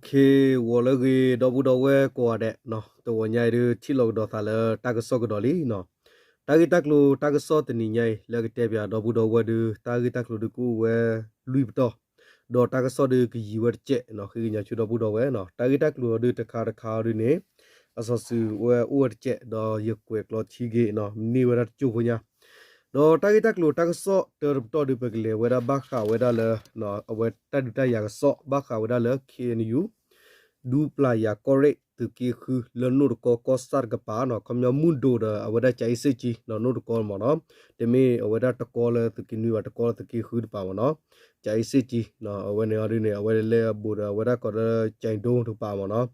ဂီၤလၢအဂ့ၤ ဒီပုၢ်ဒီဝဲၢ်ကိးဂၤဒဲး, တဂီၤညါအံၤဒုး ထံၣ်လိာ်ကဒီးသးလၢတၢ်ကစီၣ်ကဒီးလံ. တၢ်ဂ့ၢ်တၢ်ကျိၤတၢ်ကစီၣ်တနံၤညါအံၤ လၢကတဲပၠးဒီပုၢ်ဒီဝဲၢ်ဒုး တၢ်ဂ့ၢ်တၢ်ကျိၤဒုးကအိၣ်ဝဲလွံၢ်ပတီၢ်, ဒီးတၢ်ကစီၣ်ဒုးကယံၤဝဲတကဲး, ဃ့ကညးဆူဒီပုၢ်ဒီဝဲၢ်, တၢ်ဂ့ၢ်တၢ်ကျိၤဒုးတခါတခါဒုးန့ၣ် အစီၤစုၤဝဲအိၣ်ဝဲတကဲး ဒီးယကွဲးကျိာ်ထံဂ့ၤ မ့ၢ်န့ၢ်ဝဲဒၣ်တကၠိၢ်ဖိညါ ဒီးတၢ်ဂ့ၢ်တၢ်ကျိၤတၢ်ကစီၣ်တၢတပတီၢ်ဒုး ပကလဲၤဝဲဒၣ်ဘၣ်ဃးဝဲဒၣ်လၢ အဝဲတၢ်ဒုးတၢ်ယၤကစီၣ် ဘၣ်ဃးဝဲဒၣ်လၢ ခ့ၣ်အဲၣ်ယူၣ် ဒူပျၤယၤကီၢ်ရ့ၣ်သုးက့ဃု လၢနိၣ်တကီကီၢ်ဆၣ်တကပၤနီၤ, ခီပညီမုၢ်ဒိၣ်ဒီးအဝဲဒၣ်ကၠၤအ့စ့ၣ်ကၠံ နီၤ နိၣ်တကီမ့ၢ်နီၤ, တမ့ၢ်အဝဲဒၣ်တကီလၢသုးက့နွံဘၣ်, တကီလၢသုးက့ဃုတကပၤမ့ၢ်နီၤ, ကၠၤအ့စ့ၣ်ကၠံ အဝဲန့ၣ်အီၤဒုးန့ၣ် အဝဲလဲၤအဘူးဒီးအဝဲဒၣ်ကိးဒီးကၠၤဒိတကပၤမ့ၢ်နီၤ,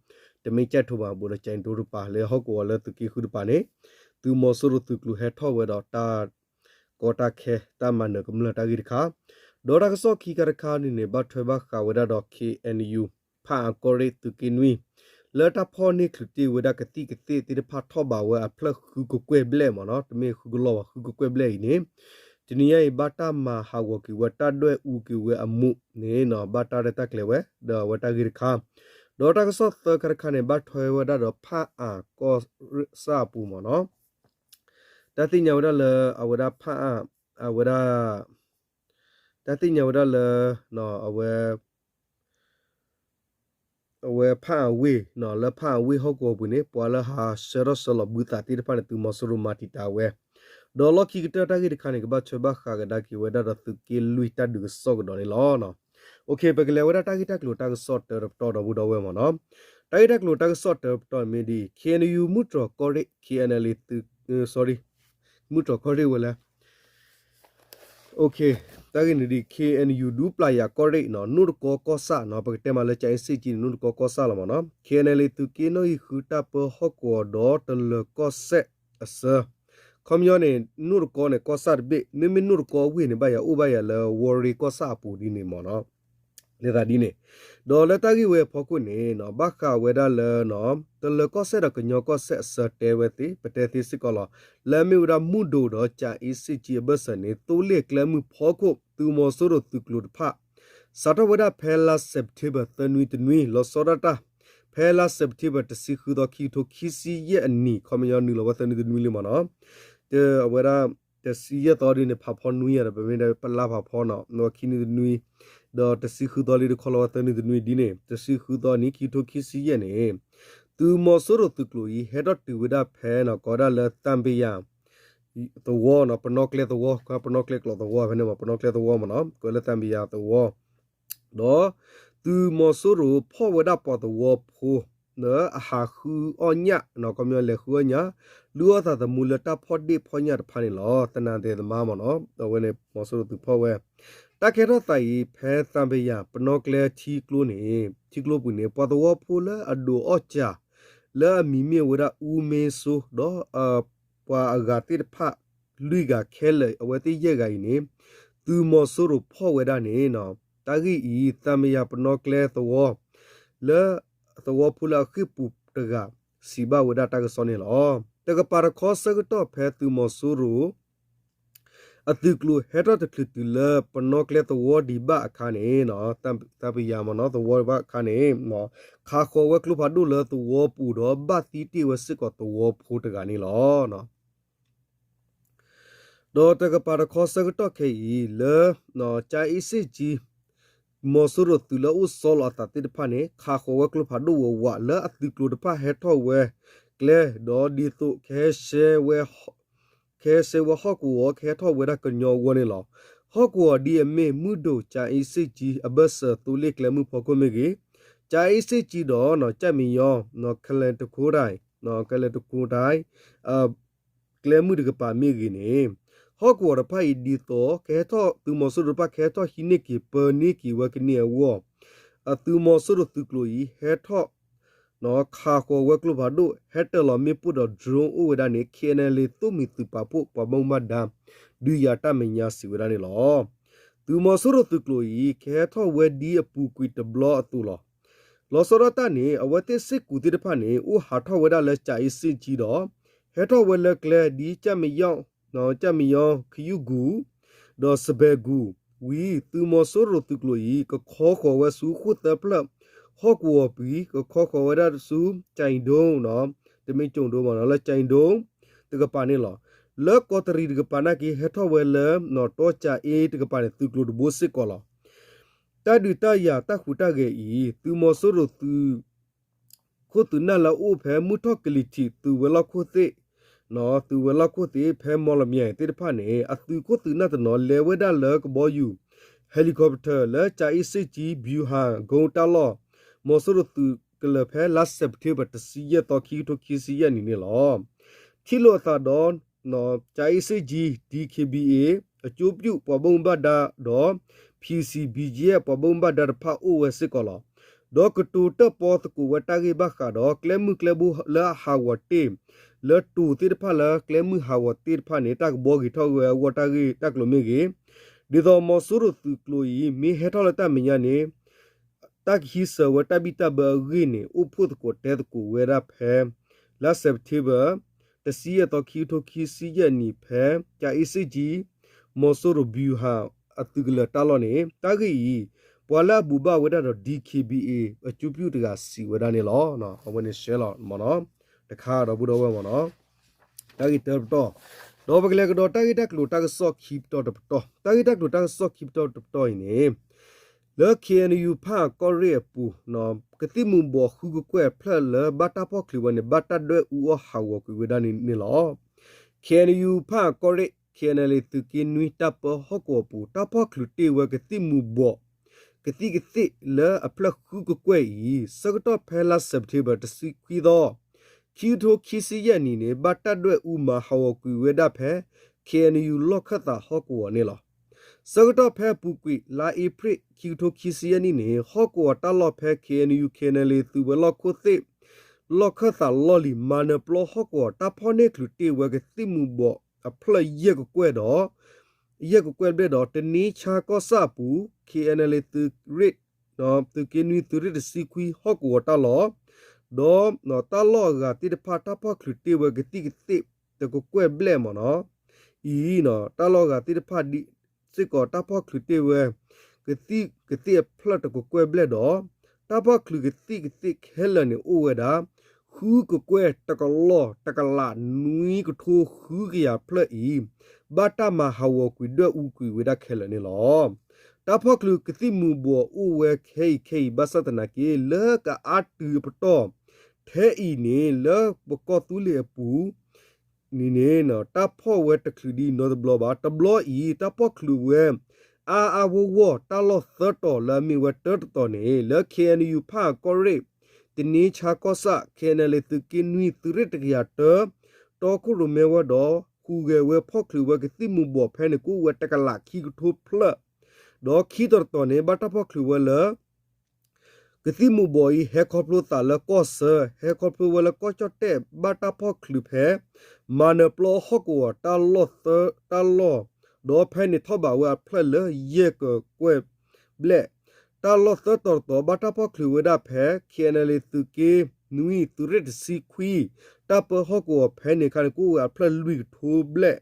တမ့ၢ်ကၠဲၣ်ထိးဘၣ် ဘူးဒီးကၠၤဒိတကပၤ လၢဟီၣ်ကဝီၤလၢသုးက့ဃုတကပၤန့ၣ် သုးမီၤစိရိၤသုးကျိၤဟဲထီၣ်ဝဲဒီးတၢ် ကီတၢ်ခဲ တၢ်မၤနၢၤကမျၢၢ်တၢ်ဂ့ၢ်တခါ, ဒီးတၢ်ကစီၣ်ခံခါတခါန့ၣ်န့ၣ် ဘၣ်ထွဲဘၣ်ဃးဝဲဒၣ်ဒီး ခ့ၣ်အဲၣ်ယူၣ် ဖၣ်အၣ်ကီၢ်ရ့ၣ်သုးက့နွံ လၢတၢ်ဖီၣ်န့ၢ်ချုးတ့ၢ်ဝဲဒၣ်ကသံၣ်ကသ့ၣ်သ့ၣ်တဖၣ်ထီၣ်ဘးဝဲအဖျၢၣ်ဃုကကွဲၢ်ဘျဲၣ်မ့ၢ်နီၤ, တမ့ၢ်ဃုကလီၢ်ဘၣ် ဃုကကွဲၢ်ဘျဲၣ်အံၤန့ၣ်, တနံၤညါအံၤဘၣ်တၢ်မၤဟးဂီၤက့ၤဝဲ တၢ်ဒွဲၣ်အူက့ၤဝဲအမူးန့ၣ်နီၤ, ဘၣ်တၢ်ရဲၣ်တၢ်ကျဲၤဝဲ ဒီးအဝဲတၢ်ဂ့ၢ်တခါ, ဒီးတၢ်ကစီၣ်သၢခါတခါန့ၣ် ဘၣ်ထွဲဝဲဒၣ်ဒီးဖၣ်အၣ်ကီၢ်ဆၣ်အပူၤမ့ၢ်နီၤ, တၢ်သ့ၣ်ညါဝဲဒၣ်လၢအဝဲဒၣ်ဖၣ်အၣ် အဝဲဒၣ် တၢ်သ့ၣ်ညါဝဲဒၣ်လၢ အဝဲ အဝဲဖၣ်အၣ်ဝ့ၢ် လၢဖၣ်အၣ်ဝ့ၢ်ဟီၣ်ကဝီၤပူၤန့ၣ် ပှၤလၢဟးဆှၢထီၣ်ဆှၢလီၤဘုသးသ့ၣ်တဖၣ်န့ၣ် သုးမီၤစိရိၤမၤတံာ်တာ်ဝဲ, ဒီးလီၢ်ခံကတၢၢ်တၢ်ဂ့ၢ်တခါန့ၣ် ကဘၣ်ထွဲဘၣ်ဃးကဒါက့ၤဝဲဒၣ်ဒီးသုးက့လွံၢ်တၢ်ဒုးကစီၣ်ကဒီးန့ၣ်လီၤ. ပကလဲၤဝဲဒၣ်တၢ်ဂ့ၢ်တၢ်ကျိၤတၢ်ကစီၣ်တၢတပတီၢ်ဒီပုၢ်ဒီဝဲၢ်မ့ၢ်နီၤ, တၢ်ဂ့ၢ်တၢ်ကျိၤတၢ်ကစီၣ်တၢတပတီၢ်မ့ၢ်ဒ်အံၤ ခ့ၣ်အဲၣ်ယူၣ် မုၢ်တြီၤကီၢ်ရ့ၣ် ခ့ၣ်အဲၣ်ယူၣ် သုး sorry မုၢ်တြီၤကီၢ်ရ့ၣ်ဝဲလဲၣ် တၢ်ဂ့ၢ်န့ၣ်ဒ်အံၤ ခ့ၣ်အဲၣ်ယူၣ် ဒူပျၤယၤကီၢ်ရ့ၣ်နီၤ နိၣ်တကီကီၢ်ဆၣ်နီၤ ပကတဲမးလၢ ကၠၤအ့စ့ၣ်ကၠံန့ၣ် နိၣ်တကီကီၢ်ဆၣ်လီၤမ့ၢ်နီၤ, ခ့ၣ်အဲၣ်ယူၣ် သုးက့နီၣ်ဂံၢ်ဃုတၢ်ပၢဟီၣ်ကဝီၤဒီးတလၢၤကီၢ်စဲၣ်အဆၢ, ခီပညီန့ၣ် နိၣ်တကီန့ၣ် ကီၢ်ဆၣ်တဘ့ၣ် မ့မ့ၢ်နိၣ်တကီဝ့ၢ်န့ၣ် ဘၣ်ယၤအိၣ်ဘၣ်ယၤလၢ ဝီၤရ့ကီၢ်ဆၣ်အပူၤဒ်န့ၣ်မ့ၢ်နီၤ လၢသးဒ်န့ၣ်, ဒီးလၢတၢ်ဂ့ၢ်ဝဲအဖီခိၣ်န့ၣ် ဘၣ်ဃးဝဲဒၣ်လၢ တလၢၤကီၢ်စဲၣ်ဒီးကညီကီၢ်စဲၣ်အဆၢတဲဝဲသ့ၣ် ပတဲသ့စ့ၢ်ကီးလီၤ. လၢအမ့ၢ်ဝဲဒၣ်မုၢ်ဒိၣ်ဒီးကၠၤအ့စ့ၣ်ကၠံအဘၢၣ်စၢၤန့ၣ် သိလ့ၣ်ကျဲမုၢ်ဖီခိၣ် သုးမီၤစိရိၤသုးကျိၤတဖၣ် စးထီၣ်ဝဲဒၣ်ဖဲလါ September သၢနွံတနွံ လီၤဆီဒၣ်တၢ် ဖဲလါ September တဆံဃုသီ ခံကထိခံဆံယဲၢ်အနံၣ် ခီပညီနုာ်လီၤဝဲသၢနွံတနွံလံမ့ၢ်နီၤ, အဝဲဒၣ် တဆံယဲၢ်သီဒ်န့ၣ် ဖးဖီနွံယၤဒီး ပမ့ၢ်ဒၣ်ပလါဖးဖီနီၤ ခံနွံတနွံ, ဒီးတဆံဃုသီလံတခီလီၤဝဲသၢနွံတနွံဒ်န့ၣ် တဆံဃုသီနံၤ ခံကထိခံဆံယဲၢ်န့ၣ် သုးမီၤစိရိၤသုးကျိၤအံၤ ဟဲထီၣ်တုၤဝဲဒၣ်ဖဲနီၤ ကိးဝဲဒၣ်လၢသံပယၤ သဝီနီၤ ပနီၣ်ကျဲသဝီ ပနီၣ်ကျဲကျိာ်သဝီဖဲန့ၣ်မ့ၢ် ပနီၣ်ကျဲသဝီမ့ၢ်နီၤ ကိးလၢသံပယၤသဝီ ဒီးသုးမီၤစိရိၤဖီၣ်ဝဲဒၣ်ပှၤသဝီဖိ လၢအဟးဃုအီၣ်ညၣ်နီၤ ခီပညီလဲၤဃုအီၣ်ညၣ် လုၢ်အီၣ်သးသမူလၢတၢ်ဖီၣ်ဒ့ၣ်ဖီၣ်ညၣ်တဖၣ်န့ၣ်လီၤ. သနာ်ဒဲးသမါမ့ၢ်နီၤ အဝဲန့ၣ်မီၤစိရိၤသုးဖီၣ်ဝဲ တၢ်ကဲထီၣ်သးအံၤ ဖဲသံပယၤ ပနီၣ်ကျဲထံကျိန့ၣ် ထံကျိပူၤန့ၣ် ပှၤသဝီဖိလၢအဒိးအီၣ်စၢ် လၢအမံၤမ့ၢ်ဝဲဒၣ်အူမ့စိ ဒီး ပှၤအဂၤသ့ၣ်တဖၣ် လွံၢ်ဂၤခဲလၢာ် အဝဲသ့ၣ်ယဲၢ်ဂၤအံၤန့ၣ် သုးမီၤစိရိၤဖီၣ်ဝဲဒၣ်န့ၣ် တၢ်ဂ့ၢ်အံၤ သံပယၤပနီၣ်ကျဲသဝီ လၢ သဝီဖိလၢအဃ့ၢ်ပူၤတဂၤ စံးဘၣ်ဝဲဒၣ်တၢ်ကစီၣ်န့ၣ်လီၤ. တကပၤတခီဆၢကတီၢ်ဖဲသုးမီၤစိရိၤ အသုးကျိၤဟဲထီၣ်တချုးတုၤလၢပနီၣ်ကျဲသဝီဒံးဘၣ်အခါန့ၣ် သံပယၤမ့ၢ်နီၤ သဝီဘၣ်အခါန့ၣ် ခးဃီၤဝဲကျိဖးဒိၣ်လၢသဝီပူၤဒီးဘၣ်သံတ့ၢ်ဝဲစ့ၢ်ကီးသဝီဖိတဂၤန့ၣ်လီၤ. ဒီးတကပၤတခီဆၢကတီၢ်ခဲအံၤ လၢ ကၠၤအ့စ့ၣ်ကၠံ မီၤစိရိၤသုးလၢအိၣ်ဆီလီၤအသးသ့ၣ်တဖၣ်န့ၣ် ခးဃီၤဝဲကျိဖးဒိၣ်ဝးဝးလၢအသုးကျိၤတဖၣ်ဟဲထီၣ်ဝဲကျဲ ဒီးဒ်သိး ကဟဲရှဲဝဲဟီၣ်ကဝီၤ ကဟဲထီၣ်ဝဲဒၣ်ကညီအဂီၢ်န့ၣ်လီၤ. ဟီၣ်ကဝီၤဒ်အမ့ၢ်မုၢ်ဒိၣ် ကၠၤအ့စ့ၣ်ကၠံ အဘၢၣ်စၢၤသိလ့ၣ်ကျဲမုၢ်ဖီခိၣ်မ့ၢ်ဂ့ၤ, ကၠၤအ့စ့ၣ်ကၠံဒီး ကၠၣ်မံယီၤ ကလဲၤတကိတၢ် ကလဲၤတကိတၢ် ကျဲမုၢ်တကပၤမ့ၢ်ဂ့ၤန့ၣ်, ဟီၣ်ကဝီၤတဖၣ်အံၤဒ်သိး ကဟဲထီၣ်သုးမီၤစိရိၤတဖၣ် ကဟဲထီၣ်ဟံးန့ၢ်က့ၤပၢန့ၢ်က့ၤဝဲကန့ၢ်အဂီၢ်, အသုးမီၤစိရိၤသုးကျိၤအံၤ ဟဲထီၣ် ခးဃီၤဝဲကျိဖးဒိၣ် ဟဲတၢၤလီၤမ့ၣ်ပိၢ်ဒီး drone အိၣ်ဝဲဒၣ်န့ၣ် ခ့ၣ်အဲၣ်ယူၣ် သိၣ်မှံၤသုးပာ်ဖှိၣ်ပှၤဘၣ်မူဘၣ်ဒါ ဒုးယၤတၢ်မဲာ်ညါစံးဝဲဒၣ်န့ၣ်လီၤ. သုးမီၤစိရိၤသုးကျိၤအံၤ ကဟဲထီၣ်ဝဲဒ်အပူၤကွံာ်တဘျီအသိးလီၤ. လီၤဆီဒၣ်တၢ်န့ၣ် အဝဲသ့ၣ်စ့ၢ်ကီးသ့ၣ်တဖၣ်န့ၣ် အိၣ်ဟးထီၣ်ဝဲဒၣ်လၢကၠၤအ့စ့ၣ်ကၠံဒီး ဟဲထီၣ်ဝဲလၢကျဲဒ် ကၠၣ်မံယီၤ ခယူၣ်ကူၣ် ဒီးစဘဲကူၣ် ဝံၤ သုးမီၤစိရိၤသုးကျိၤအံၤ ကခီဃီၤဝဲဆူဃိၣ်သၢဖျၢၣ် ဟီၣ်ကဝီၤပူၤ ကခီဃီၤဝဲဒၣ်ဆူ ကၠဲဒိ တမ့ၢ်ကၠဲဒိမ့ၢ်နီၤ လၢကၠဲဒိ တကပၤန့ၣ်လီၤ. လၢကီးတရံးတကပၤနာ်က့ ဟဲထီၣ်ဝဲလၢ ကၠဲအ့တကပၤန့ၣ် သုးကျိၤတဘိစ့ၢ်ကီးလီၤ. တၢ်ဒုးတၢ်ယၤတၢ်ဟူးတၢ်ဂဲၤအံၤ သုးမီၤစိရိၤသုး ခိၣ်သုးနၢ်လၢအအိၣ်ဖဲမုၢ်ထီၣ်ကလံၤထံး သုးဝဲၤလီၢ်ခိၣ်သ့ၣ် သုးဝဲၤလီၢ်ခိၣ်သ့ၣ် ဖဲမီလမၠဲၣ်သ့ၣ်တဖၣ်န့ၣ် အသုးခိၣ်သုးနၢ်တနီၤ လဲၤဝဲဒၣ်လၢကဘီယူၤ helicopter လၢ ကၠဲအ့စ့ၣ်ကၠံ ဗျူဟာကုန်း တၢ်လီၢ် မီၤစိရိၤသုးကလၢၤဖဲလါစဲးပထ့ဘၢၣ် တဆံယဲၢ်သီ ခံကထိခံဆံယဲၢ်နံၣ်န့ၣ်လီၤ. ထံၣ်လိာ်အသးဒီး ကၠဲအ့စ့ၣ်ကၠံ ဒီး ခ့ဘံအ့ အကၠိပျူၢ်ပှၤဘၣ်မူဘၣ်ဒါဒီး ဖံစံၣ် ဘံကၠံယဲၢ် ပှၤဘၣ်မူဘၣ်ဒါတဖၣ်အိၣ်ဝဲစ့ၢ်ကီးလီၤ. ဒီးကတိၤတၢၣ်ပီသကိးဝဲတၢ်ဂ့ၢ်ဘၣ်ဃးဒီး ကျဲမုၢ်ကျဲဘိလၢအဟးဂီၤတ့ၢ် လၢတိၤသ့ၣ်တဖၣ်လၢကျဲမုၢ်ဟးဂီၤတ့ၢ်တဖၣ်န့ၣ် တၢ်ကဘှီဂ့ၤထီၣ်ဝဲအဂီၢ်တၢ်ဂ့ၢ်တၢ်ကျိၤမ့ၢ်ဂ့ၤ, ဒ်သိးမီၤစိရိၤသုးကျိၤအံၤ မ့ၢ်ဟဲထီၣ်လၢတၢ်မဲာ်ညါန့ၣ် တၢ်ကဟံးစၢၤဝဲတၢ်ဘံၣ်တၢ်ဘၢအဂ့ၢ်န့ၣ် အိၣ်ဖှိၣ်သကိးတဲသကိးဝဲဒၣ်ဖဲ လါစဲးပထ့ဘၢၣ် တဆံယဲၢ်သီ ခံကထိခံဆံယဲၢ်နံၣ် ဖဲ ကၠဲအ့စ့ၣ်ကၠံ မီၤစိရိၤ ဗျူဟာကုန်း အသုးကလၢၤတၢ်လီၢ်န့ၣ် တၢ်ဂ့ၢ်အံၤ ပှၤလၢအဘူၣ်ဘၣ်ဝဲဒၣ်ဒီး ဒီး ခ့ဘံအ့ အကၠိပျူၢ်တဂၤစံးဝဲဒၣ်န့ၣ်လီၤ. အဝဲန့ၣ်ရှဲလီၤမ့ၢ်နီၤ တခါဒီပုၢ်ဒီဝဲၢ်မ့ၢ်နီၤ တၢ်ဂ့ၢ်တၢတပတီၢ်, ဒီးပကလဲၤကဒီးတၢ်ဂ့ၢ်တၢ်ကျိၤတၢ်ကစီၣ်ခံပတီၢ်တပတီၢ်, တၢ်ဂ့ၢ်တၢ်ကျိၤတၢ်ကစီၣ်ခံပတီၢ်တပတီၢ်အံၤန့ၣ် လၢ ခ့ၣ်အဲၣ်ယူၣ် ဖၣ်အၣ်ကီၢ်ရ့ၣ်အပူၤ ကသံၣ်မူၤဘှီးဃုကကွဲၢ်အဖျၢၣ်လၢဘၣ်တၢ်ဖီၣ်ချုးဝဲန့ၣ် ဘၣ်တၢ်ဒွဲၣ်အူအီၣ်ဟးဂီၤကွံာ်ဝဲဒၣ်န့ၣ်လီၤ. ခ့ၣ်အဲၣ်ယူၣ် ဖၣ်အၣ်ကီၢ်ရ့ၣ် ခ့ၣ်အဲၣ်အဲၣ်လ့ၣ် သုးက့နွံ တၢ်ပၢဟီၣ်ကဝီၤအပူၤ တၢ်ဖီၣ်ချုးတ့ၢ်ဝဲကသံၣ်မူၤဘှီး ကသံၣ်ကသ့ၣ်လၢအဖျၢၣ်ဃုကကွဲၢ်အံၤ ဆၢကတီၢ်ဖဲလါစဲးပထ့ဘၢၣ် တဆံခွံသီ ခံကထိခံဆံယဲၢ်နံၣ်န့ၣ် ဘၣ်တၢ်ဒွဲၣ်အူမၤဟးဂီၤကွံာ်ဝဲဒၣ်ဖဲ ခ့ၣ်အဲၣ်ယူၣ် လီၢ်ခၢၣ်သးဟီၣ်ကဝီၤန့ၣ်လီၤ. ဆၢကတီၢ်ဖဲအပူၤကွံာ် လါအ့ဖြ့ၣ် ခံကထိခံဆံယဲၢ်နံၣ်န့ၣ် ဟီၣ်ကဝီၤတၢ်လီၢ်ဖဲ ခ့ၣ်အဲၣ်ယူၣ် ခ့ၣ်အဲၣ်အဲၣ်လ့ၣ် သုးဝဲၤလီၢ်ခိၣ်သ့ၣ် လီၢ်ခၢၣ်သးလီၢ်လံၤ မၤနၢၤပျီဟီၣ်ကဝီၤ တၢ်ဖီၣ်န့ၢ်ချုးတ့ၢ်ဝဲကသံၣ်မူၤဘှီးအဖျၢၣ်ယဲၢ်ကကွဲၢ်ဒီး ယဲၢ်ကကွဲၢ်ဘျဲၣ်ဒီး တနံဆါကီၢ်ဆၣ်အပူၤ ခ့ၣ်အဲၣ်အဲၣ်လ့ၣ် သုးရ့ၣ် သုးက့နွံ သုးရ့ၣ်တဆံခွံဟီၣ်ကဝီၤတၢ်လီၢ် ဒီးတၢ်လီၢ်အဂၤသ့ၣ်တဖၣ် တၢ်ဖီၣ်ချုးတ့ၢ်ဝဲကသံၣ်ကသ့ၣ်တကကွဲၢ်ဘျဲၣ်မ့ၢ်နီၤ အံၤ တၢ်လီၢ်အဂၤသ့ၣ်တဖၣ်ဒ်စ့ၢ်ကီး တၢ်ဖီၣ်ချုးတ့ၢ်ဝဲ ကသံၣ်ကသ့ၣ်အဖျၢၣ်တကကွဲၢ်ဘျဲၣ်ဒီး တၢ်ဖီၣ်ချုးကသံၣ်ကသ့ၣ်ခဲလၢာ်န့ၣ်အိၣ်ဝဲဒၣ် ဃုကကွဲၢ်တကလီၢ် တကလးနွံကထိဃုကယၤဖျၢၣ်အံၤ ဘၣ်တၢ်မၤဟးဂီၤကွံာ်ဒွဲၣ်အူကွံာ်ဝဲဒၣ်ခဲလၢာ်န့ၣ်လီၤ. တၢ်ဖီၣ်ချုးကသံၣ်မူၤဘှီးအိၣ်ဝဲခဲအံၤခဲအံၤ ဘၣ်ဆၣ်သနာ်က့ လၢကအါတုၤအပတီၢ် ထဲအံၤန့ၣ် လၢပကီၢ်သူလ့ၤအပူၤ န့ၣ်န့ၣ် တၢ်ဖီၣ်ဝဲတချုးဒ်နီတဘျီဘၣ်. တဘျီအံၤ တၢ်ဖီၣ်ချုးဝဲ အါအါဂီၢ်ဂီၢ် တၢ်လီၢ်သၢတီၤလၢအမ့ၢ်ဝဲတၢတတီၤန့ၣ် လၢ ခ့ၣ်အဲၣ်ယူၣ် ဖၣ်အၣ်ကီၢ်ရ့ၣ် တနံဆါကီၢ်ဆၣ် ခ့ၣ်အဲၣ်အဲၣ်လ့ၣ် သုးက့နွံ သုးရ့ၣ်တကယၤတၢ တီခိၣ်ရိၣ်မဲဝဲဒီး ဟူးဂဲၤဝဲဖီၣ်ချုးဝဲကသံၣ်မူၤဘှီးဖဲန့ၣ် ကအိၣ်ဝဲတကလးခံကထိဖျၢၣ် ဒီးခံတီၤတတီၤန့ၣ် ဘၣ်တၢ်ဖီၣ်ချုးဝဲလၢ ကသံၣ်မူၤဘှီးအံၤ ဟဲခီဖျိသးလၢကီၢ်ဆၢ ဟဲခီဖျိဝဲလၢကီၢ်ကၠီၣ်တဲၣ် ဘၣ်တၢ်ဖီၣ်ချုးဖဲ မၤနၢၤပျီဟီၣ်ကဝီၤတၢ်လီၢ်သၢတၢ်လီၢ် ဒီးဖဲန့ၣ်ထီၣ်ဘးဝဲအဖျၢၣ်လၢယဲၢ်ကကွဲၢ်ဘျဲၣ် တၢ်လီၢ်သၢတီၤတတီၤ ဘၣ်တၢ်ဖီၣ်ချုးဝဲဒၣ်ဖဲ ခ့ၣ်အဲၣ်အဲၣ်လ့ၣ် သုးက့နွံ သုးရ့ၣ်တဆံခွံ တၢ်ပၢဟီၣ်ကဝီၤဖဲန့ၣ်အခါန့ၣ် ကအိၣ်ဝဲအဖျၢၣ်လွံၢ်ကထိဘျဲၣ်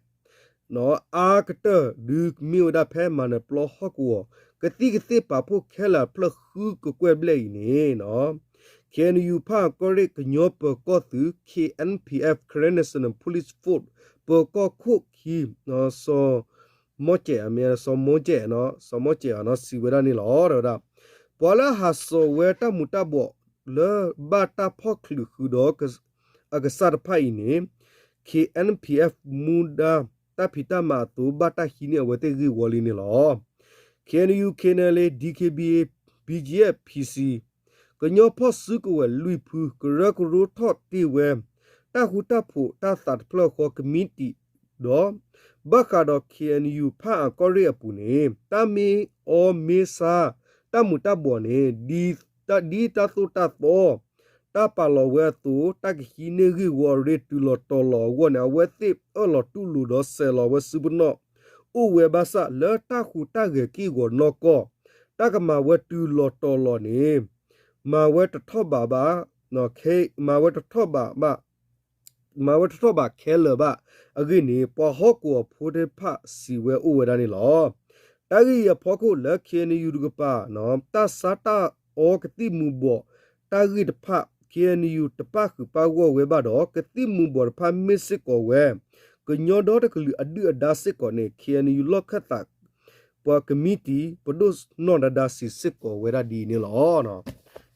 အါကတၢၢ်ဒုးကမ့ၢ်ဝဲဒၣ်ဖဲမၤနၢၤပျီဟီၣ်ကဝီၤ ကသံၣ်ကသ့ၣ်ပာ်ဖှိၣ်ခဲလၢာ်အဖျၢၣ်ဃုကကွဲၢ်ဘျဲၣ်အံၤန့ၣ် ခ့ၣ်အဲၣ်ယူၣ် ဖၣ်အၣ်ကီၢ်ရ့ၣ် ကညီပၢၤကီၢ်သုး ခ့ၣ်အဲၣ်ပီၣ်အ့ၣ် Karen National Police Force ပၢၤကီၢ်ခိၣ်ခံ စီၤမီၣ်ကဲး စီၤမီၣ်ကဲး စီၤမီၣ်ကဲး စံးဝဲဒၣ်န့ၣ်လီၤ. တဲဝဲဒၣ် ပှၤလၢအဟးစိာ်ဝဲတၢ်မူၤတၢ်ဘှီးလၢဘၣ်တၢ်ဖီၣ်ချုးဃုာ်ဒီး အကစၢ်တဖၣ်အံၤန့ၣ် ခ့ၣ်အဲၣ်ပီၣ်အ့ၣ် မူဒါတၢ်ဖံးတၢ်မၤအသိး ဘၣ်တၢ်ဟံးန့ၢ်အဝဲသ့ၣ်ဂ့ၢ်ဝီလံန့ၣ်လီၤ. ခ့ၣ်အဲၣ်ယူၣ် ခ့ၣ်အဲၣ်အဲၣ်လ့ၣ် ဒီး ခ့ၣ်ဘံအ့ၣ် ဘံကၠံအ့ၣ် ဖံစံၣ် ကညီဖီၣ်စုကဝဲၤလွံၢ်ဖု ကရၢကရိထီၣ်တ့ၢ်ဝဲ တၢ်ဃူတၢ်ဖိးတၢ်သးတဖျၢၣ်ဃီကမံးတံာ်ဒီး ဘၣ်ဃးဒီး ခ့ၣ်အဲၣ်ယူၣ် ဖၣ်အၣ်ကီၢ်ရ့ၣ်အပူၤန့ၣ် တၢ်မ့ၢ်အီမ့ၢ်ဆါ တၢ်မူၤတၢ်ဘှီးန့ၣ် ဒ်တၢ်သိၣ်တၢ်သီ တၢ်ပာ်လီၤဝဲအသိး တၢ်ကဟံးန့ၢ်ဂ့ၢ်ဝီအရ့ တုၤလီၤတီၤလီၤအဂီၢ်န့ၣ် အဝဲသ့ၣ်အၢၣ်လီၤတူၢ်လိာ်ဒီးစဲးလီၤဝဲစုပနီၣ် အိၣ်ဝဲဘၣ်ဆၣ် လၢတၢ်ဟူးတၢ်ဂဲၤက့ၢ်ဂီၤနီၢ်ကီၢ် တၢ်ကမၤဝဲတုၤလီၤတီၤလီၤန့ၣ် မၤဝဲတထီၣ်ဘးဘၣ် မၤဝဲတထီၣ်ဘးဘၣ် မၤဝဲတထီၣ်ဘးခဲလၢာ်ဘၣ်အဂ့ၢ်န့ၣ် ပှၤဟီၣ်ကဝီၤဖိသ့ၣ်တဖၣ်စံးဝဲအိၣ်ဝဲဒၣ်န့ၣ်လီၤ. တၢ်ဂ့ၢ်အံၤအဖီခိၣ်လၢ ခ့ၣ်အဲၣ်ယူၣ် တကပၤ တၢ်ဆါတၢ် ပှၤအီကသံၣ်မူၤဘှီးတၢ်ဂ့ၢ်တဖၣ် ခ့ၣ်အဲၣ်ယူၣ် တပၣ်ဃုာ်ပၣ်ဂီၢ်ဝဲဘၣ်ဒီး ကသံၣ်မူၤဘှီးတဖၣ်မ့ၢ်စ့ၢ်ကီးဝဲ ကညီဒီတကလုာ်အဒုၣ်အဒါစ့ၢ်ကီးန့ၣ် ခ့ၣ်အဲၣ်ယူၣ် လီၢ်ခၢၣ်သး ပှၤကမံးတံာ် ပဒိၣ်နီၢ်ဒါဒါစံးစ့ၢ်ကီးဝဲဒၣ်ဒ်အံၤန့ၣ်လီၤ.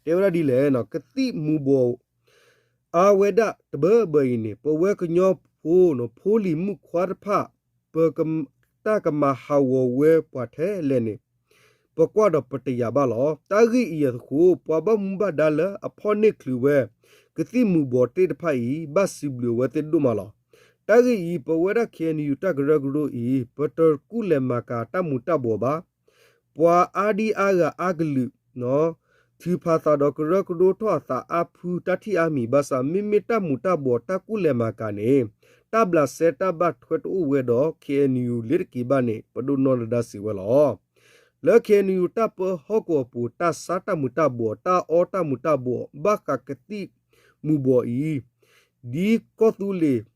တဲဝဲဒၣ်ဒ်လဲၣ်, ကသံၣ်မူၤဘှီး အါဝဲဒၣ်တဘၢဘၢအံၤန့ၣ် ပဝဲကညီဖိ ဖိလံၤမုၣ်ခွါတဖၣ် ပ တၢ်ကမၤဟးဂီၤဝဲပှၤထဲလဲၣ်န့ၣ် ပကွၢ်ဒီးပတယာ်ဘၣ်လီၤ. တၢ်ဂ့ၢ်အံၤအဃိ ပှၤဘၣ်မူဘၣ်ဒါလၢအဖီၣ်န့ၢ်ချုးဝဲ ကသံၣ်မူၤဘှီးသ့ၣ်တဖၣ်အံၤ ဘၣ်စံးဘျုးအဝဲသ့ၣ်ဒိၣ်မးလီၤ. တၢ်ဂ့ၢ်အံၤ ပဝဲဒၣ် ခ့ၣ်အဲၣ်ယူၣ် တၢ်ကရၢကရိအံၤ ပတကူၣ်လဲၤမၤကၤတၢ်မူၤတၢ်ဘှီးဘၣ် ပှၤအါဒံအါဂၤအါကလုာ် ထုးဖးသးဒီးကရၢကရိထီၣ်အသးအါဖုတၢ်ထံၣ်အါမံၤ ဘၣ်ဆၣ် မ့မ့ၢ်တၢ်မူၤတၢ်ဘှီးတၢ်ကူၣ်လဲၤမၤကၤန့ၣ် တၢ်ဘျးစဲတၢ်ဘၣ်ထွဲတအိၣ်ဝဲဒီး ခ့ၣ်အဲၣ်ယူၣ် လ့ၤတက့ၤဘၣ်န့ၣ် ပဒိၣ်နီၢ်ဒါဒါစံးဝဲလီၤ. လၢ ခ့ၣ်အဲၣ်ယူၣ် တၢ်ပၢဟီၣ်ကဝီၤပူၤ တၢ်ဆါတၢ်မူၤတၢ်ဘှီး တၢ်အီတၢ်မူၤတၢ်ဘှီး ဘၣ်ဃးကသံၣ်မူၤဘှီးအံၤ ဒ်ကီၢ်သူလ့ၤ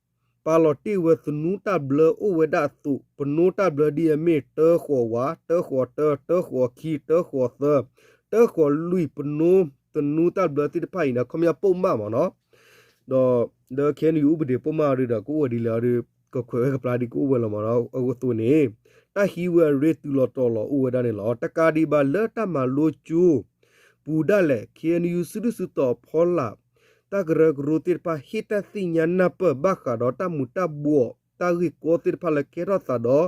ပာ်လီၤတ့ၢ်ဝဲသနူတၢ်ဘျၢအိၣ်ဝဲဒၣ်အသိး ပနိတၢ်ဘျၢဒ်အမ့ၢ် တၢဃိးဝး, တၢဃိးတၢ, တၢဃိးခံ, တၢဃိးသၢ, တၢဃိးလွံၢ် ပနိသနူတၢ်ဘျၢသ့ၣ်တဖၣ်အံၤန့ၣ် ခီပညီပိာ်မးမ့ၢ်နီၤ, ဒီးလၢ ခ့ၣ်အဲၣ်ယူၣ် ဥပဒေပိာ်မးအီၤဒီး ကအိၣ်ဝဲဒ်လဲၣ်အီၤဒီး ကခွဲးဝဲကပျၢ်ဒ်ကအိၣ်ဝဲလီၤမ့ၢ်နီၤ, အသိးန့ၣ် တၢ်ဟံးဝဲအရ့တုၤလီၤတီၤလီၤအိၣ်ဝဲဒၣ်န့ၣ်လီၤ. တကးဒံးဘၣ်လၢတၢ်မၤလိကၠိ ပူၤဒၣ်လဲာ် ခ့ၣ်အဲၣ်ယူၣ် စုဒုၣ်စုတီၤအဖီလာ် တၢ်ကရၢကရိသ့ၣ်တဖၣ် ဟ့ၣ်တၢ်သ့ၣ်ညါနၢ်ပၢၢ် ဘၣ်ဃးဒီးတၢ်မူၤတၢ်ဘှီး တၢ်ဂ့ၢ်ကီသ့ၣ်တဖၣ်လၢကဲထီၣ်သးဒီး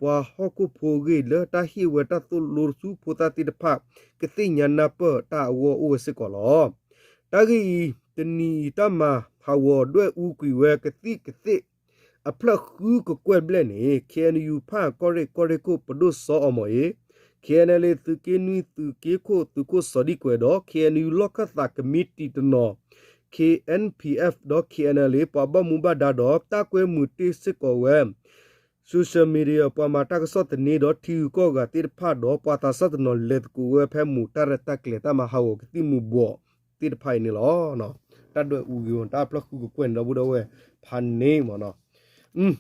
ပှၤဟီၣ်ခိၣ်ဖိအဂ့ၢ် လၢတၢ်ဟ့ၣ်ဝဲတၢ်သိၣ်လိဆူဖိသၣ်သ့ၣ်တဖၣ် ကသ့ၣ်ညါနၢ်ပၢၢ်တၢ်အဂီၢ်အိၣ်ဝဲစ့ၢ်ကီးလီၤ. တၢ်ဂ့ၢ်အံၤ တနံၤအံၤ တၢ်မၤဟးဂီၤဒွဲၣ်အူကွံာ်ဝဲကသံၣ်ကသ့ၣ် အဖျၢၣ်ဃုကကွဲၢ်ဘျဲၣ်န့ၣ် ခ့ၣ်အဲၣ်ယူၣ် ဖၣ်အၣ်ကီၢ်ရ့ၣ် ကီၢ်ရ့ၣ်ခိၣ် ပဒိၣ်စီၤအီၤမီၤအ့, ခ့ၣ်အဲၣ်ယူၣ် သုးက့နွံ သုးက့ခိၣ် သုးခိၣ်စီၤဒံကွဲၤဒီး ခ့ၣ်အဲၣ်ယူၣ် လီၢ်ခၢၣ်သးကမံးတံာ်တနီၤ ခ့ၣ်အဲၣ်ပံၣ်အဲၣ် ဒီး ခ့ၣ်အဲၣ်ယူၣ် ပှၤဘၣ်မူဘၣ်ဒါဒီး တၢ်ကွဲမုာ်တ့ၢ်စ့ၢ်ကီးဝဲ social media ပှၤမၤတၢ်ကစီၣ်သန့ဒီး ထံဂုၤကီၢ်ဂၤသ့ၣ်တဖၣ်ဒီး ပှၤသးစၢ်တနီၤလဲၤသကိးဝဲဖဲမူးတၢ်ရဲၣ်တၢ်ကျဲၤ တၢ်မၤဟးဂီၤကသံၣ်မူၤဘှီးသ့ၣ်တဖၣ်အံၤန့ၣ်လီၤ. တၢ်ဒွဲၣ်အူဂ့ၤ တၢ်ဖျၢၣ်ဃုကကွဲၢ်န့ၣ် ဒီပုၢ်ဒီဝဲၢ် ဖးန့ၣ်မ့ၢ်နီၤ,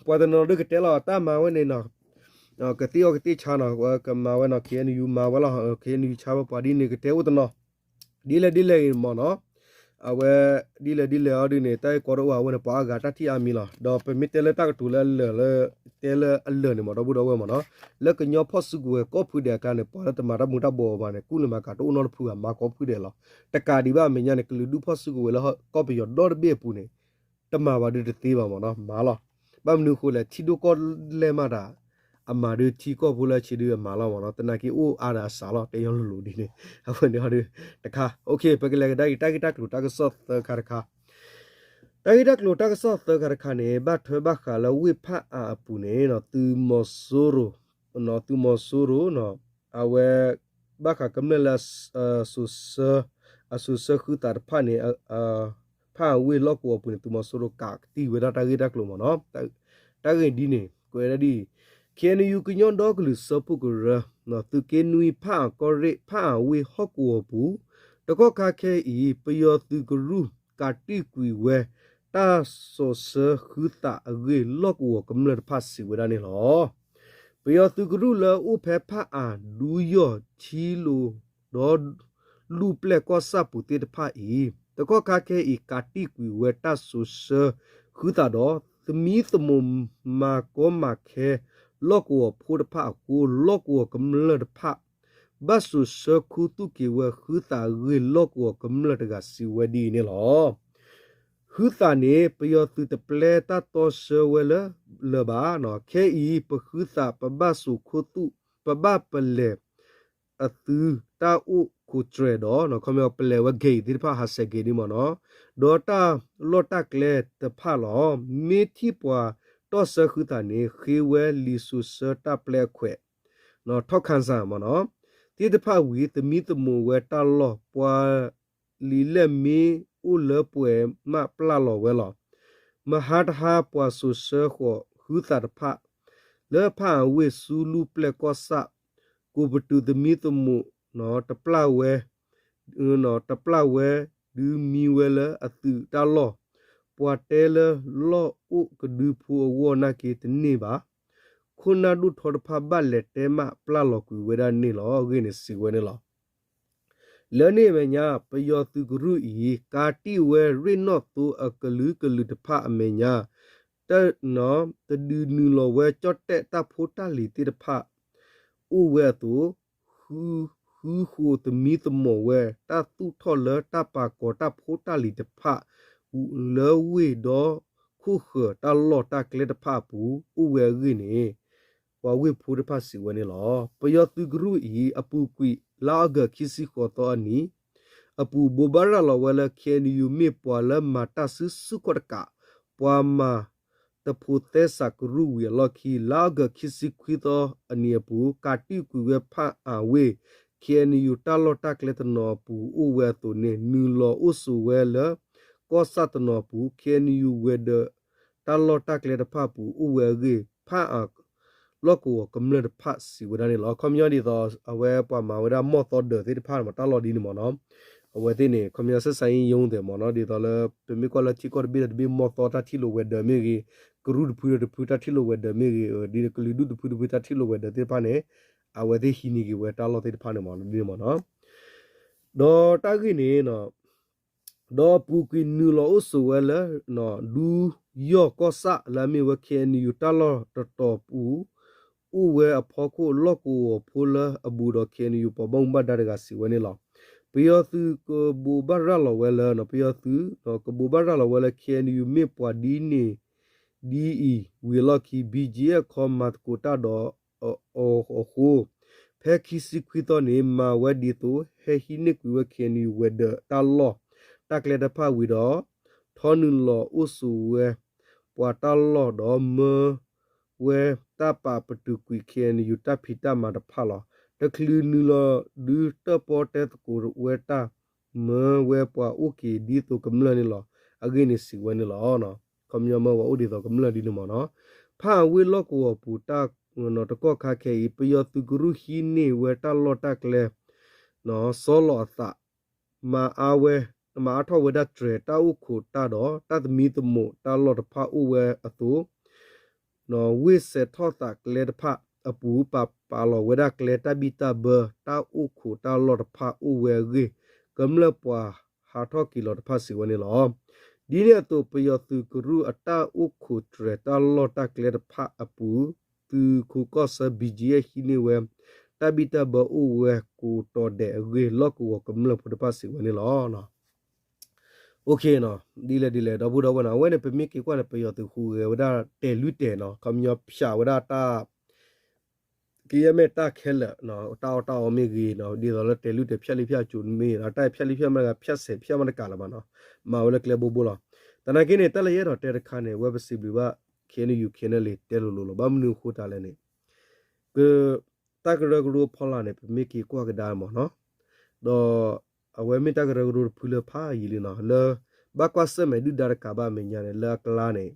ပှၤတနီၤဒုးကတဲလီၤ တၢ်မၤဝဲန့ၣ်နီၤ ကသ့အီၣ်ကသ့ဆါနီၤ ဝဲကမၤဝဲနီၤ ခ့ၣ်အဲၣ်ယူၣ် မၤဝဲလီၤ ခ့ၣ်အဲၣ်ယူၣ် ဆါဝဲပှၤဒ်န့ၣ်ကတဲအိၣ်တနီၤ ဒ်လဲၣ်ဒ်လဲၣ်ဂ့ၤမ့ၢ်နီၤ, အဝဲ ဒ်လဲၣ်ဒ်လဲၣ်အီၤဒ်န့ၣ် တၢ်ဂ့ၢ်ကီတအိၣ် အဝဲန့ၣ် ပှၤအါဂၤတၢ်ထံၣ်အါမံၤလီၤ. ဒီးပမ့ၢ်တဲလၢတၢ်ကတိၤလၢအလၢာ်လၢ တဲလၢအလၢာ်န့ၣ်မ့ၢ် ဒီပုၢ်ဒီဝဲၢ်မ့ၢ်နီၤ, လၢကညီဖီၣ်စုကဝဲၤကိးဖုဒဲးအကျါန့ၣ် ပှၤလၢတမၤတၢ်မူၤတၢ်ဘှီးဘၣ်န့ၣ် ကူၣ်လၢမၤကၤတအိၣ်နီတဖုဘၣ် မၤကိးဖုဒဲးလီၤ. တကးဒံးဘၣ်အမဲာ်ညါန့ၣ် ကလုာ်ဒူၣ်ဖီၣ်စုကဝဲၤလၢကီၢ်ပယီၤဒီတဘ့ၣ်အပူၤန့ၣ် တမၤဘၣ်ဒုးတသ့ဘၣ်မ့ၢ်နီၤ မၤလီၤ. ဘၣ်မနုၤအဃိလဲၣ် ထံဒိၣ်ကီၢ်လဲၢ်မးတၢ် အမၤဒုးထံကီၢ်ဖိလၢအဆံးဒုးအမၤလီၤမ့ၢ်နီၤ သနာ်က့အိၣ်အါဒီးအစှၤလီၤ တဲယီၤလိၤလိၤဒ်န့ၣ် အဝဲန့ၣ်အီၤဒုး တခါ ပကလဲၤကဒါက့ၤ တၢ်ဂ့ၢ်တၢ်ကျိၤတၢ်ကစီၣ်သၢခါတခါ တၢ်ဂ့ၢ်တၢ်ကျိၤတၢ်ကစီၣ်သၢခါတခါန့ၣ် ဘၣ်ထွဲဘၣ်ဃးလၢဝ့ၢ်ဖၣ်အၣ်အပူၤန့ၣ် သုးမီၤစိရိၤ သုးမီၤစိရိၤ အဝဲ ဘၣ်ဃးကမျၢၢ်လၢ စိၤဆၢ အစိၤဆၢဃုသးတဖၣ်န့ၣ် ဖၣ်အၣ်ဝ့ၢ်လီၢ်ကဝီၤပူၤန့ၣ် သုးမီၤစိရိၤကးတံာ်ဝဲဒၣ်တၢ်ဂ့ၢ်တၢ်ကျိၤမ့ၢ်နီၤ တၢ်ဂ့ၢ်ဒ်န့ၣ် ကွဲးဒၣ်ဒ်အံၤ ခ့ၣ်အဲၣ်ယူၣ် ကညီဒီကလုာ်စၢဖှိၣ်ကရၢ သုးက့နွံ ဖၣ်အၣ်ကီၢ်ရ့ၣ် ဖၣ်အၣ်ဝ့ၢ်ဟီၣ်ကဝီၤပူၤ တကီၢ်ခါခဲအံၤ ပယီၤသုးကရူၢ် ကးတံာ်ကွံာ်ဝဲ တၢ်စိၤဆၢဃုသးအဂ့ၢ် လီၢ်ကဝီၤကမျၢၢ်တဖၣ်စံးဝဲဒၣ်န့ၣ်လီၤ. ပယီၤသုးကရူၢ်လၢအိၣ်ဖဲဖၣ်အၣ် ဒူယီၢ် ထံလိၤ ဒီး လူၢ်ပျဲၢ်ကီၢ်ဆၣ်ပူၤသ့ၣ်တဖၣ်အံၤ တကီၢ်ခါခဲအံၤ ကးတံာ်ကွံာ်ဝဲတၢ်စိၤဆၢဃုသးဒီး သမံသမိးမၤကီမၤခဲ လီၢ်ကဝီၤဖိတဖၣ်အဃိ လီၢ်ကဝီၤကမျၢၢ်တဖၣ် ဘၣ်စိၤဆၢခူသူၣ်က့ၤဝဲဃုသးအဂ့ၢ် လီၢ်ကဝီၤကမျၢၢ်တဂၤစံးဝဲဒ်အံၤန့ၣ်လီၤ. ဃုသးန့ၣ် ပယီၤသုးတပျဲတၢ်တီဆၢဝဲလၢၤဘၣ်. ခဲအံၤ ပဃုသး ပဘၣ်စိၤခူသူၣ် ပဘၣ်ပလဲၤ အသုးတၢ်အိၣ်ခိးတြဲၤဒီး ခီပညီပလဲၤဝဲ gate သ့ၣ်တဖၣ် ဟးဆဲး gate ဒ်မ့ၢ်နီၤ ဒီးတၢ်လီၢ်တၢ်ကျဲတဖၣ်လီၤ. မ့ၢ်ထံၣ်ပှၤတီၢ်ဆၢဃုသးန့ၣ် ဃ့ဝဲလံာ်စိၤဆၢတၢ်ပျဲအခွဲး ထီၣ်ခၣ်စၣ်မ့ၢ်နီၤ သ့ၣ်တဖၣ်ဝံၤ သမံသမိးဝဲတၢ်လီၢ် ပှၤလံာ်လဲၢ်မ့ၢ်အိၣ်လၢပှဲၤမးပျၢ်လီၤဝဲလီၤ. မဟါတဟါပှၤစိၤဆၢဃီၤဃုသးတဖၣ် လၢဖၣ်အၣ်ဝ့ၢ်ဆူလူၢ်ပျဲၢ်ကီၢ်ဆၣ် ကိးပတုာ်သမံသမိး တပျၢ်ဝဲ တပျၢ်ဝဲ ဒုးမံဝဲလၢအသုးတၢ်လီၢ် ပှၤတဲလၢလီၢ်အိၣ်ကဒုဖိအဂီၢ်နာ်က့တန့ၢ်ဘၣ်. ခိၣ်နၢ်ဒိၣ်ထီတဖၣ်ဘၣ်လဲၤတဲမးပျၢ်လီၤကွံာ်ဝဲဒၣ်န့ၣ်လီၤ. အဂ့ၢ်န့ၣ်စံးဝဲန့ၣ်လီၤ. လၢန့ၣ်အမဲာ်ညါ ပယီၤသုးကရူၢ်အံၤ ကးတံၢ်ဝဲရ့ၣ်နီၣ်သိအကလုာ်ကလုာ်တဖၣ်အမဲာ်ညါ တ တဒုးနုာ်လီၤဝဲကၠီၣ်တဲၣ်တၢ်ဖိတၢ်လံၤသ့ၣ်တဖၣ် အိၣ်ဝဲအသိး ဃုဃိးသမံသမိးဝဲ တၢ်သူၣ်ထီၣ်လၢတၢ်ပာ်ကီၤတၢ်ဖိတၢ်လံၤတဖၣ် လၢဝ့ၢ်ဒီခိၣ်ဃၢၤတၢ်လီၢ်တၢ်ကျဲတဖၣ်အပူၤ အိၣ်ဝဲအဂ့ၢ်န့ၣ် ပှၤဝ့ၢ်ဖိတဖၣ်စံးဝဲန့ၣ်လီၤ. ပယီၤသုးကရူၢ်အံၤ အပူၤကွံာ် လါအီကူးခံဆံဃိးသီအနံၤ အပူၤ ဘိးဘၣ်ရၤလီၤဝဲလၢ ခ့ၣ်အဲၣ်ယူၣ် မ့ၢ်ပှၤလၢမၤတၢ်စုဆူၣ်ခီၣ်တကး ပှၤမၤတဖိးသဲစးကရူၢ်ဝံၤအလီၢ်ခံ လါအီကူးခံဆံခွံသီအနံၤအပူၤ ကးတံၢ်ကွံာ်ဝဲဖၣ်အၣ်ဝ့ၢ် ခ့ၣ်အဲၣ်ယူၣ် တၢ်လီၢ်တၢ်ကျဲတနီၤအပူၤအိၣ်ဝဲအသိးန့ၣ် နုာ်လီၤအိၣ်ဆိးဝဲလၢ ကီၢ်ဆၣ်တနီၤအပူၤ ခ့ၣ်အဲၣ်ယူၣ် ဝဲၤဒၢး တၢ်လီၢ်တၢ်ကျဲတဖၣ်အပူၤအိၣ်ဝဲအဂ့ၢ် ဖၣ်အၣ် လီၢ်ကဝီၤကမျၢၢ်တဖၣ်စံးဝဲဒၣ်န့ၣ်လီၤ. ခီပညီဒ်သိး အဝဲပှၤမၤဝဲဒၣ်မီၢ်သီဒၢးသ့ၣ်တဖၣ်န့ၣ်မး တၢ်လီၢ်ဒ်န့ၣ်မးနီၤ အဝဲသ့ၣ်န့ၣ် ခီပညီဆက်ဆံရေးရုံးသ့ၣ်မးနီၤ ဒ်သိးလၢ ပမ့ၢ်ကွၢ်လၢထံကီၢ်တဘ့ၣ်ဒီးတဘ့ၣ် မီၢ်သီတၢ်ထံၣ်လိာ်ဝဲၤဒၢးမ့ၢ်ဂ့ၤ, ကရူၢ်တဖုဒီးတဖုတၢ်ထံၣ်လိာ်ဝဲၤဒၢးမ့ၢ်ဂ့ၤ, ဒ်ကလုာ်ဒူၣ်တဖုတဖုတၢ်ထံၣ်လိာ်ဝဲၤဒၢးသ့ၣ်တဖၣ်န့ၣ် အဝဲသ့ၣ်ဟံးန့ၢ်က့ၤဝဲတၢ်လီၢ်သ့ၣ်တဖၣ်န့ၣ်မး ဒ်န့ၣ်မးနီၤ ဒီးတၢ်ဂ့ၢ်န့ၣ် ဒီးအပူၤကွံာ်နုာ်လီၤအိၣ်ဆိးဝဲလၢ ဒူယီၢ်ကီၢ်ဆၣ်လၢအမ့ၢ်ဝဲ ခ့ၣ်အဲၣ်ယူၣ် တၢ်လီၢ်တတီၤပူၤ အိၣ်ဝဲအဖီခိၣ် လီၢ်ကဝီၤဖိလၢအဘူးဒီး ခ့ၣ်အဲၣ်ယူၣ် ပှၤဘၣ်မူဘၣ်ဒါတဂၤစံးဝဲန့ၣ်လီၤ. ပယီၤသုးကဘိးဘၣ်ရၤလီၤဝဲလၢ ပယီၤသုး ကဘိးဘၣ်ရၤလီၤဝဲလၢ ခ့ၣ်အဲၣ်ယူၣ် မ့ၢ်ပှၤဒ်န့ၣ် ဒ်အံၤ ဝံၤအလီၢ်ခံ ဘံၣ်ကၠံၣ်အဲၣ် ခီမၤသကိးတၢ်ဒီး အဃိ ဖဲခံဆံခွံသီန့ၣ် မၤဝဲဒ်သိး ဟဲဟံးန့ၢ်ကွံာ်ဝဲ ခ့ၣ်အဲၣ်ယူၣ် ဝဲၤဒၢးတၢ်လီၢ် တၢ်ကျဲတဖၣ်ဝံၤဒီး ထီနုာ်လီၤအိၣ်ဆိးဝဲ ပှၤတၢ်လီၢ်ဒီးမၢဝဲတၢ်ပာ်ပတုာ်ကွံာ် ခ့ၣ်အဲၣ်ယူၣ် တၢ်ဖံးတၢ်မၤတဖၣ်လီၤ. တချုးနုာ်လီၤဒုးတၢၣ်ပီၣ်တဲသကိးဝဲတၢ် မၢဝဲပှၤအိၣ်က့ၤဒ်သိးကမျၢၢ်န့ၣ်လီၤ. အဂ့ၢ်န့ၣ်စံးဝဲန့ၣ်လီၤ. ခီပညီမၢဝဲအိၣ်ဒ်သိးကမျၢၢ်ဒ်န့ၣ်မးနီၤ ဖၣ်အၣ်ဝ့ၢ်လီၢ်ကဝီၤပူၤ တၢ်နီၤတကီၢ်ခါခဲအံၤ ပယီၤသုးကရူၢ်ဟံးန့ၢ်ဝဲတၢ်လီၢ်တၢ်ကျဲ စီလီၤအသး မၤအါဝဲ မၤအါထီၣ်ဝဲဒၣ်တြဲၤတၢ်အိၣ်ခိးတၢ်ဒီး တၢ်သမံသမိးတၢ်လီၢ်တဖၣ်အိၣ်ဝဲအသိး ဝ့ၢ်စဲးထီၣ်သးကျဲတဖၣ်အပူၤ ပာ်ပာ်လီၤဝဲဒၣ်ကျဲတၢ်ဘံၣ်တၢ်ဘၢ တၢ်အိၣ်ခိးတၢ်လီၢ်တဖၣ်အိၣ်ဝဲအဂ့ၢ် ကမျၢၢ်ပှၤဟးထီၣ်က့ၤလီၤတဖၣ်စံးဝဲန့ၣ်လီၤ. ဒ်န့ၣ်အသိး ပယီၤသုးကရူၢ်အတၢ်အိၣ်ခိးတြဲၤတၢ်လီၢ်တၢ်ကျဲတဖၣ်အပူၤ သုးခိးကီၢ်ဆၢ ဘံၣ်ကၠံၣ်အဲၣ် ဟံးန့ၢ်ဝဲ တၢ်ဘံၣ်တၢ်ဘၢအိၣ်ဝဲကိးတီၤဒဲးအဂ့ၢ် လီၢ်ကဝီၤကမျၢၢ်ဖိတဖၣ်စံးဝဲန့ၣ်လီၤ. ဒ်လဲၣ်ဒ်လဲၣ် ဒီပုၢ်ဒီဝဲၢ်နီၤ အဝဲန့ၣ် ပမ့ၢ်က့ၤကွၢ်န့ၣ် ပယီၤသုးဟူးဂဲၤဝဲဒၣ်တဲာ်လွံၢ်တဲာ်နီၤ ခီပညီဖၠးဝဲဒၣ်တၢ် ကယဲၢ်မ့ၢ်တၢ်ခဲလၢာ် တၢ်အီၣ်တၢ်အီမ့ၢ်ဂ့ၤနီၤ ဒ်သိးလၢတဲာ်လွံၢ်တဲာ်ဖၠးလံဖၠးကၠိမ့ၢ်ဂ့ၤ တၢ်ဖၠးလံဖၠးမ့ၢ်တဂၤ ဖၠးစဲးဖၠးမ့ၢ်တကးလၢၤဘၣ်နီၤ မၤဝဲလၢကျဲဘိဘိလီၤ. သနာ်က့န့ၣ် တၢ်လၢယအဲၣ်ဒိးတဲတခါန့ၣ် ဝဲပစံးဘျုးဘၣ် ခ့ၣ်အဲၣ်ယူၣ် ခ့ၣ်အဲၣ်ယူၣ် တဲလိၤလိၤလီၤ. ဘၣ်မနုၤအဃိတၢ်လဲၣ်န့ၣ် က တၢ်ကရၢကရိအဖီလာ်န့ၣ် ပမ့ၢ်က့ၤကွၢ်ကဒါမ့ၢ်နီၤ ဒီး အဝဲမ့ၢ်တၢ်ကရၢကရိတဖုလၢဖးယံာ်လံနီၤ လၢ ဘၣ်ကွၢ်ဆၢၣ်မဲာ်ဒုၣ်ဒါတကးဘၣ်အမဲာ်ညါန့ၣ် လၢအကျါန့ၣ်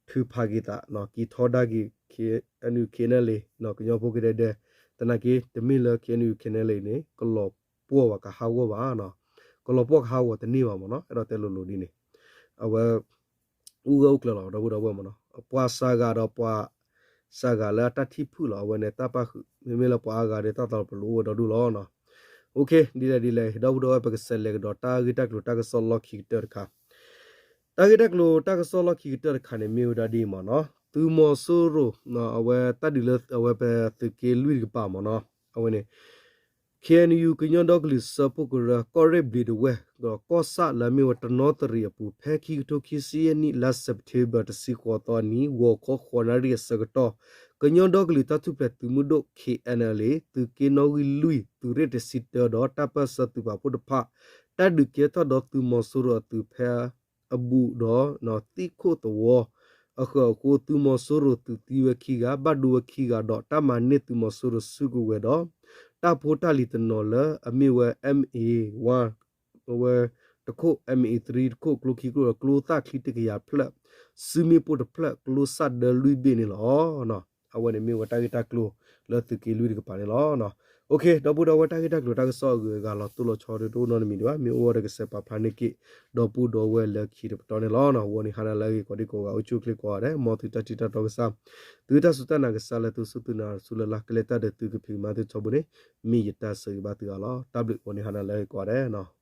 ထုးဖးက့ၤသးနီၤ က့ၤထီဒါက့ၤ ခ့ၣ်အဲၣ်ယူၣ် ခ့ၣ်အဲၣ်ယူၣ် ကညီဖိကဒဲဒဲ သနာ်က့ တမ့ၢ်လၢ ခ့ၣ်အဲၣ်ယူၣ် ခ့ၣ်အဲၣ်ယူၣ် န့ၣ် ကလီၤပှီၢ်ဝဲကဟးဂီၤဘၣ်နီၤ ကလီၤပှီၢ်ကဟးဂီၤတန့ၢ်ဘၣ်မ့ၢ်နီၤ အဲၣ်ဒိးတဲလိၤလိၤဒ်န့ၣ် အဝဲ အိၣ်ဂၢၢ်အိၣ်ကျၢၤလီၤ ဒီပုၢ်ဒီဝဲၢ်မ့ၢ်နီၤ ပှၤစှၤဂၤဒီးပှၤ စှၤဂၤလၢအတၢ်ထံၣ်ဖုၣ်လီၤ အဝဲန့ၣ်တၢ်ပာ်ဃုာ် မ့မ့ၢ်လၢပှၤအါဂၤဒီးတၢ်သီၣ်ပလိာ်အိၣ်ဝဲဒီဒူၣ်လီၤ. ဒ်လဲၣ်ဒ်လဲၣ် ဒီပုၢ်ဒီဝဲၢ် ပကစးလဲၤကဒီးတၢ်ဂ့ၢ်တၢ်ကျိၤတၢ်ကစီၣ်လီၢ်ခံကတၢၢ်တခါ တၢ်ဂ့ၢ်တၢ်ကျိၤတၢ်ကစီၣ်လီၢ်ခံကတၢၢ်တခါန့ၣ် မ့ၢ်ဝဲဒၣ်ဒ်အံၤမ့ၢ်နီၤ သုးမီၤစိရိၤ အဝဲတၢ်ဒုးလၢအဝဲပသုးက့လွံၢ်တကပၤမ့ၢ်နီၤ အဝဲန့ၣ် ခ့ၣ်အဲၣ်ယူၣ် ကညီဒီကလုာ်စၢဖှိၣ်ကရၢ ကီၢ်ရ့ၣ်ဘျံးဒဝဲၢ် ဒီးကီၢ်ဆၣ်လၢအမ့ၢ်ဝဲတနီသရံၣ်အပူၤ ဖဲခံကထိခံဆံယဲၢ်နံၣ် လါစဲးပထ့ဘၢၣ် တဆံဃိးသီအနံၤ ဂီၤခီဃိးနၣ်ရံၣ်အဆၢကတီၢ် ကညီဒီကလုာ်တၢ်ထူၣ်ဖျဲးသုးမုၢ်ဒိၣ် ခ့ၣ်အဲၣ်ယူၣ် သုးက့နီၣ်ဂံၢ်လွံၢ် သုးရ့ၣ်တဆံတၢဒီးတၢ်ပၢၢ်ဆၢသုးပာ်ဖှိၣ်တဖၣ် တၢ်ဒုးကဲထီၣ်ဒီးသုးမီၤစိရိၤအသုးဖဲ အဘူးဒီး သံၣ်ခိၣ်သဝီ အဃၢၤအဃိ သုးမီၤစိရိၤသုးသံဝဲခံဂၤ ဘၣ်ဒိဝဲခံဂၤဒီး တၢ်မၤန့ၢ်သုးမီၤစိရိၤစုကဝဲၤဒီး တၢ်ဖိတၢ်လံၤတနီၤလၢအမ့ၢ်ဝဲ MA one အဝဲတခိၣ် MA three တခိၣ် ကျိခံကျိဒီး ကျိသၣ်ချံတကယၤဖျၢၣ် စုမ့ၣ်ပိၢ်တဖျၢၣ် ကျိစၣ်ဒၢလွံၢ်ဘ့ၣ်န့ၣ်လီၤ. အဝဲန့ၣ်မ့ၢ်ဝဲတၢ်ဂ့ၢ်တၢ်ကျိၤလၢသုးက့လွံၢ်တကပၤန့ၣ်လီၤ. ဒီပုၢ်ဒီဝဲၢ် တၢ်ဂ့ၢ်တၢ်ကျိၤတၢ်ကစီၣ်အဂုၤအဂၤလီၤတိၢ်လီၤဆီဒီးတအိၣ်နီတမံၤဒံးဘၣ်. မ့ၢ်အိၣ်ဝဲဒီးကစဲးပာ်ဖျါန့ၢ်က့ၤ ဒီပုၢ်ဒီဝဲၢ်လၢခံတပတီၢ်န့ၣ်လီၤ. အဝဲန့ၣ်ဟါနၤလၢအဂ့ၤကိးဒံကိးဂၤ အိၣ်ဆူၣ်အိၣ်ချ့ကိးဂၤဒဲး မ်သုတၢ်ထံၣ်တၢ်တီကစၢ်, သုတၢ်စူၢ်တၢ်နာ်ကစၢ်လၢသုစူၢ်သုနာ်ဆူလၢ်လၢ် ကလဲၤတၢ်ဒီးသုကဖံးကမၤသုထီဘိန့ၣ် မ့ၢ်ယတၢ်ဆၢဂ့ၤဘၣ်သုအါလီၤ. တၢ်ဘျုး အဝဲန့ၣ်ဟါနၤလၢအဂ့ၤကိးဂၤဒဲးနီၤ.